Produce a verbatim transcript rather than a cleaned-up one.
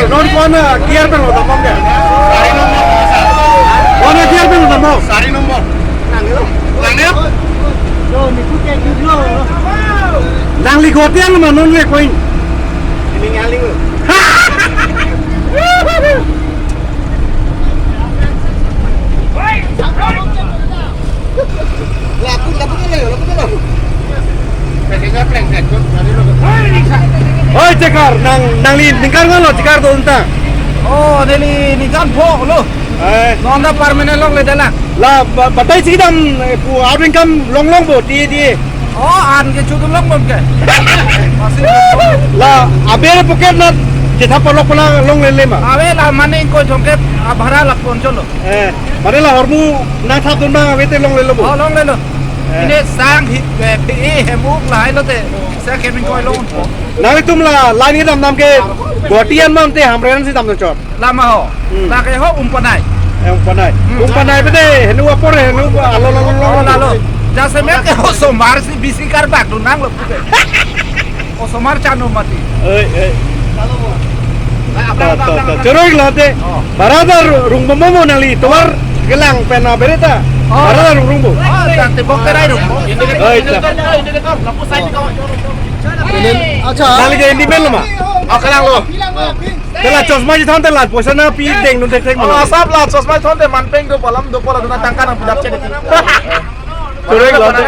Non ko-an a gear pen lo dambom ke? Ko-an a gear pen lo dambom? Sari nombor. Nang lo. Nang lo. Nangli Guwahati an ma non le koin. Ini ngali lo. Oi, chekar, nang, nangli ningkan ngalo chekar do unta. Oh, neli ningkan pho lo. Eh. Non ta permanent longle dalang. La, ba-, batai si dam, eh, pu abring kam longlong bo, ti, ti. Oh, an ke chudu longbom ke. Masih. La, aber pocket na, chetha palok pala longlele ma. Abe la mane ko jongke abhara la poncholo. Eh, mane la hormu nangthap dun ma, abe te longlelo bo. Oh, longlelo. Eh. Ini sang hi, eh, phi, eh, hemuk lahai lote. Sa keming koi long. Nanglitum la, line kedam dam ke, Guwahati an ma te Hamren si dam chot. Lama ho. Hmm. Lake ho Umpanai. Eh, Umpanai. Hmm. Umpanai pede, henu apor, henu alo, alo, alo, Oh, alo. Lalo. Jasemet ke ho osomar si bisi karbak do nang lo pute. Osomar chanu mati. Eh, eh. Ta, ta, ta. Choroi lo te. Oh. Bara ta ru-, rung bomo mo nangli, tovar kelang pen a bereta. Oh. Bara ta rung rung bo. Oh, ta tebok terai rung. Oi, ta. Ini, acha. Nangli ke handyman lo ma? Oh, kelang lo. Te la chosma ji thon te la poisa nangpi deng nun tek tek Oh, ma. Asap la chosma thon te man peng do palam do pala duna tangka nang pidap chedi. Choroi lo te.